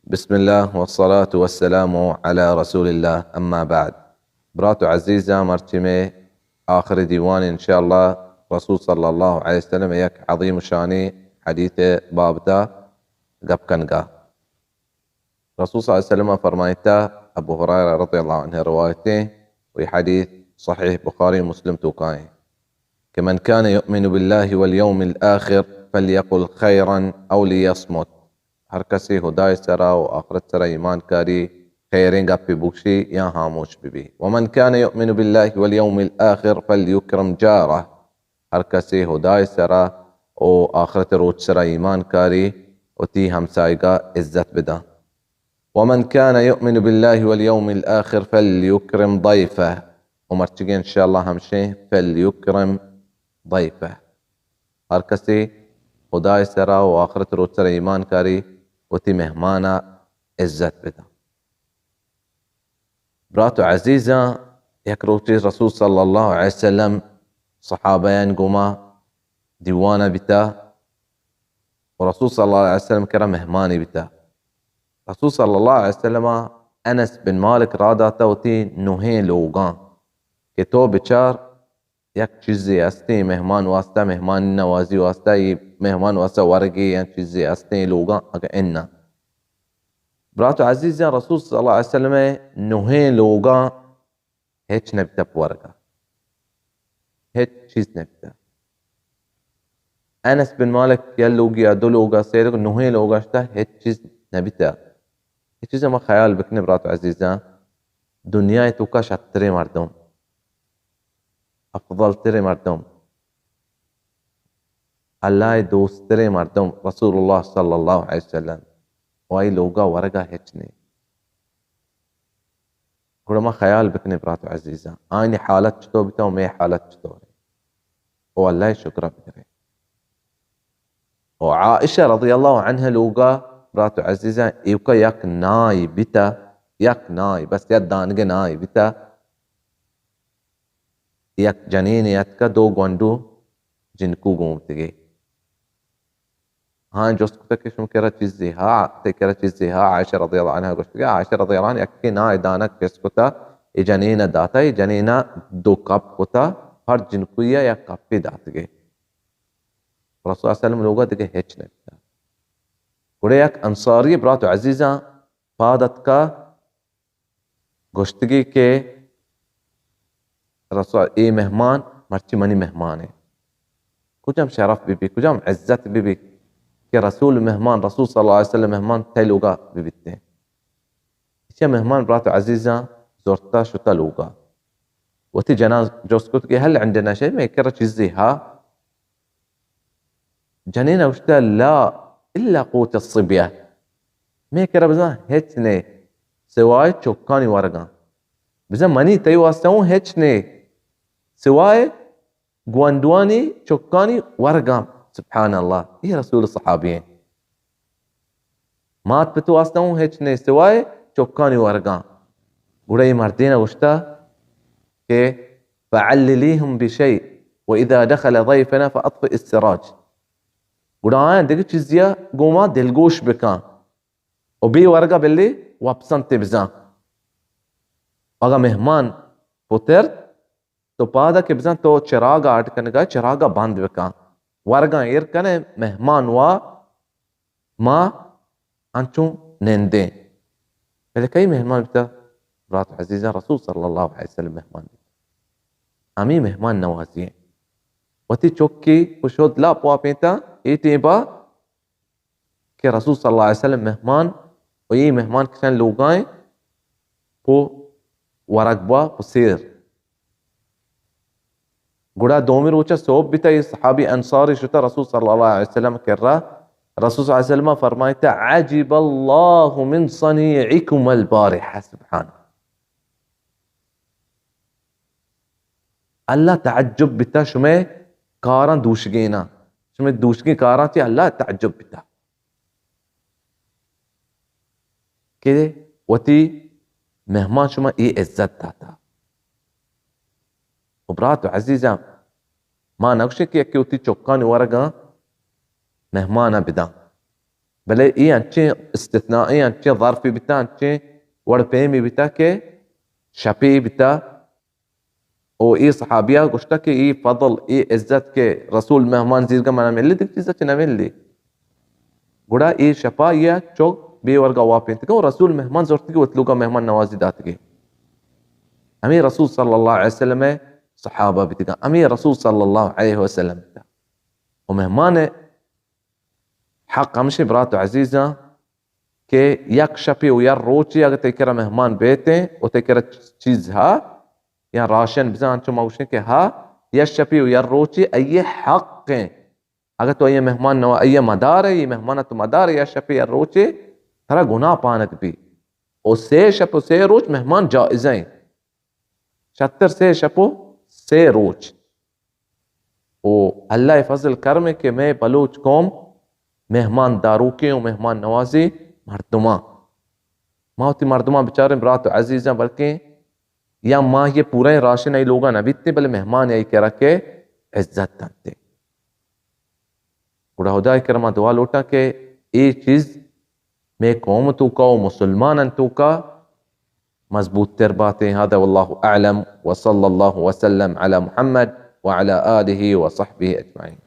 بسم الله والصلاة والسلام على رسول الله، أما بعد. برات و عزیزاں، مرچی مئے آخری دیوان، انشاءاللہ رسول صلی اللہ علیہ وسلم یک عظیم شانی حدیث بابتا گپ کنگا. رسول صلی اللہ علیہ وسلم فرمائتا، ابو ہریرہ رضی اللہ عنہ روایتیں، و یہ حدیث صحیح بخاری مسلم توکائیں، کہ من كان يؤمن بالله واليوم الآخر فليقل خيرا أو ليصمت. ہر کسے ہدائے سرا و آخرت سرا ایمان کاری، خیریں گپے بگشی یا ہاموش ببی. ومن كان يؤمن بالله واليوم الآخر فليكرم جاره. ہر کسے ہدائے سرا و آخرت روچ سرا ایمان کاری، وتی ہمسائگا عزت بداں. ومن كان يؤمن بالله واليوم الآخر فليكرم ضيفه. و مرچیگیں انشاءاللہ ہمشیں، فليكرم ضيفه. ہر کسے ہدائے سرا و آخرت روچ سرا ایمان کاری، وتی مہمانا عزت بداں. برات و عزیزاں، یک روچے رسول صلی اللہ علیہ وسلم صحابیان گوما دیوانا بیتا و رسول صلی اللہ علیہ وسلم کرا مہمانی بیتا. رسول صلی اللہ علیہ وسلم انس بن مالک را داتا وتی نوہیں لوگاں کہ تو بچار، یک چیزے ہستیں مہمان واسطہ، مہمان نوازی واسطہ، یہ مہمان واسطہ ورگے یا چیزے ہستیں لوگاں اگہ اناں. برات و عزیزاں، رسول صلی اللہ علیہ وسلم نوہیں لوگاں ہچ نبیتا پہ ورگا، ہچ چیز نبیتا. انس بن مالک یا لوگی یا دو لوگا، سے لوگ، نوہیں لوگا شتا، ہچ چیز نبیتا. یہ چیز ما خیال بکنے برات و عزیزاں، دنیا توکا شتریں مردم، افضل تریں مردم، اللہ دوست تریں مردم رسول اللہ صلی اللہ علیہ وسلم، و آئی لوگا ورگا ہچ نہیں. گڑا ما خیال بکنے برات و عزیزاں، آئینی حالت چطور بیتا و مئے حالت چطور ہے؟ او اللہ شکر بکنے. و عائشہ رضی اللہ عنہ لوگا برات و عزیزاں، ایوکا یک نائی بیتا، یک نائی، بس یک دانگے نائی بیتا، یک جنین اتکا دو گونڈو جنکو گون بوتگے. ہاں، جست کتا کہ شما کرا چیزے ہا، تے کرا چیزے ہا؟ عائشہ رضی اللہ عنہا گوشتگے، عائشہ رضی اللہ عنہا یکے نائی دانگ چست کتا، اے جنینا داتا، اے جنینا دو کپ کتا، ہر جنکویا یک کپے داتگے. رسول اللہ صلی اللہ علیہ وسلم لوگا دگہ ہچ نبیتا. گڑا یک انصاری برات و عزیزاں پاد اتکا، گوشتگی کہ رسول، اے مہمان مرچی منی مہمان ہے. کجام شرف بی بی، کجام عزت بی بی کہ رسول مہمان، رسول صلی اللہ علیہ وسلم مہمان تئی لوگا بی بیتے. اچھا، مہمان برات عزیزاں زورتا شتا لوگا. وتی جناں جست کت کہ هل عندنا شيء، مئے کرا چیزے ہا؟ جنین گوشتا، لا، الا قوت الصبية. مئے کرا بزاں ہچ نے سوائے چکانی ورگاں. بزاں منی تئی واسطہ اوں ہچ نے سوائے گوانڈوانی چکانی ورگاں. سبحان اللہ، یہ رسول صحابی ہیں. مات پت واسطہ اوں ہچ نے سوائے چکانی ورگاں. گڑا یہ مردین گوشتا کہ فعلليهم بشيء وإذا دخل ضيفنا فأطفئ السراج. گڑا آیاں دگہ چیزیا گوما دلگوش بکاں و بی ورگا بلی وپسنت بزاں. اگا مہمان پترت تو پادا کہ بزاں تو چراغ اڈ کنگا، چراغا بند بکن. ورگاں ایر کنے، مہمان وا ما انچوں نندیں. بلے کئی مہمان بیتا؟ برات عزیزاں، رسول صلی اللہ علیہ وسلم مہمان بیتا. ہمیں مہمان نوازی ہیں. وتی چکی کو شد لاپ واپینتا، اے ٹیبا کہ رسول صلی اللہ علیہ وسلم مہمان و یہ مہمان کشان لوگائیں پو ورگ با پو سیر. گڑا دومی روچا صحب بیتا، یہ صحابی انصاری شتا رسول صلی اللہ علیہ وسلم کرا. رسول صلی اللہ علیہ وسلم فرمائیتا، عجب اللہ من صنیعکم البارحہ. سبحان اللہ، تعجب بیتا شمئے کاراں دوشگینا، شمئے دوشگیں کاراں چی اللہ تعجب بیتا کہ وتی مہمان شما اے عزت داتا. و برات و عزیزاں، ما نگوشیں کہ یکے وتی چکانی ورگاں مہمانا بداں، بلے اے انچیں استثناء، اے انچیں ظرفی بیتا، انچیں وڑ پیمی بیتا کہ شپی بیتا، او اے صحابیہ گوشتا کہ اے فضل، اے عزت کہ رسول مہمان زیرگا منا ملی، دگہ چیزا چہ نہ ملی۔ گڑا اے شپا یا چوک بے ورگا واپینتگا و رسول مہمان زورتگی، وت لوگا مہمان نوازی داتگی۔ ہمیں رسول صلی اللہ علیہ وسلم صحابہ بیتگا، ہمیں رسول صلی اللہ علیہ وسلم بیتا۔ و مہمان حق ہمشی برات و عزیزاں کہ یک شپی و یک روچی اگر تئی کرا مہمان بیتیں و تئی کرا چیز ہا یا راشن بزاں، انچو ما گوشیں کہ ہا، یک شپی و یک روچی ای حق ہیں۔ اگر تو ای مہمان نوا، ای مدار ہے، ای مہمان تو مدار ہے، یک شپی یک روچی ترا گناہ پانک بی۔ و سے شپ و سے روچ مہمان جائز ہیں۔ شتر سے شپ و سے روچ۔ و اللہ فضل کرم ہے کہ میں بلوچ قوم مہمان داروکیں و مہمان نوازی مردمان۔ ما وتی مردمان بچاریں برات و عزیزاں، بلکیں یا ما یہ پورا راشن ای لوگا نہ بیتیں، بلے مہمان ای کرا کہ عزت دنتے۔ گڑا خدای کرما دعا لوٹاں کہ اے چیز میں قوم توکا و مسلمانان توکا مضبوط تر باتیں۔ هذا والله أعلم، وصلى الله وسلم على محمد وعلى آله وصحبه أجمعين۔